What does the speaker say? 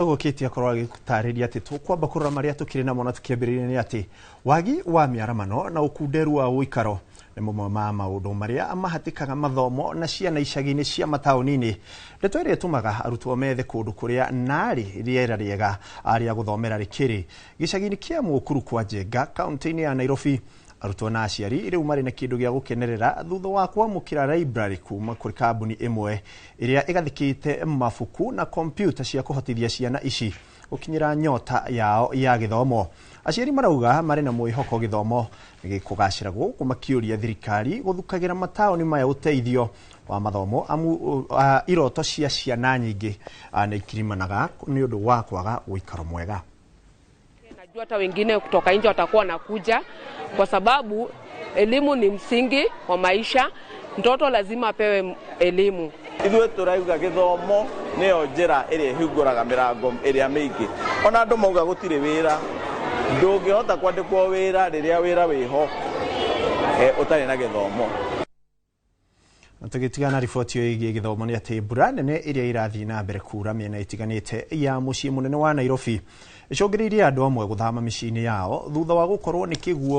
Ũguo Kate akorwo agĩtarĩria atĩ tũkwamba kũrora marĩa tũkĩrĩ namo na tũkĩambĩrĩria nĩ atĩ wagi wa mĩaramano na ũkunderu wa ũikaro nĩ mamwe ma maũndũ marĩa mahatĩkaga mathomo na ciana icagi-inĩ cia mataũni-inĩ. Ndeto ĩrĩa ĩtũmaga arutwo methe kũndũ kũrĩa narĩ rĩera rĩega rĩa gũthomera rĩkĩrĩ gĩcagi-inĩ kĩa Mukuru kwa Njenga, kaunti-inĩ ya Nairobi. Arutwo na aciari rĩu marĩ na kĩndũ gĩa gũkenerera thutha wa kwamũkĩra library kuma kũrĩ kambuni ĩmwe ĩrĩa ĩgathĩkĩte mabuku na kompiuta cia kũhotithia ciana ici gũkinyĩra nyota yao ya gĩthomo. Aciari marauga marĩ na mwĩhoko gĩthomo nĩgĩkũgacĩra gũkũ, makĩũria thirikari gũthukagĩra mataũni maya ũteithio wa mathomo, amu iroto cia ciana nyingĩ nĩ ikirimanaga nĩ ũndũ wa kwaga ũikaro mwega. Najua hata wengine kutoka nje watakuwa wanakuja kwa sababu elimu ni msingi wa maisha. Mtoto lazima apewe elimu. Ithuĩ tũrauga gĩthomo nĩyo njĩra ĩrĩa ĩhingũraga mĩrango ĩrĩa mĩingĩ. Ona andũ mauga gũtirĩ wĩra, ndũngĩhota kwandĩkwo wĩra rĩrĩa wĩra wĩho ũtarĩ na gĩthomo. Na tũgĩtigana riboti ĩyo ĩgiĩ gĩthomo nĩ atĩ mbura nene ĩrĩa ĩrathiĩ na mbere kura mĩena ĩtiganĩte ya mũciĩ mũnene wa Nairobi ĩcũngĩrĩirie andũ amwe gũthama mĩciĩ-inĩ yao thutha wa gũkorwo nĩ kĩguo.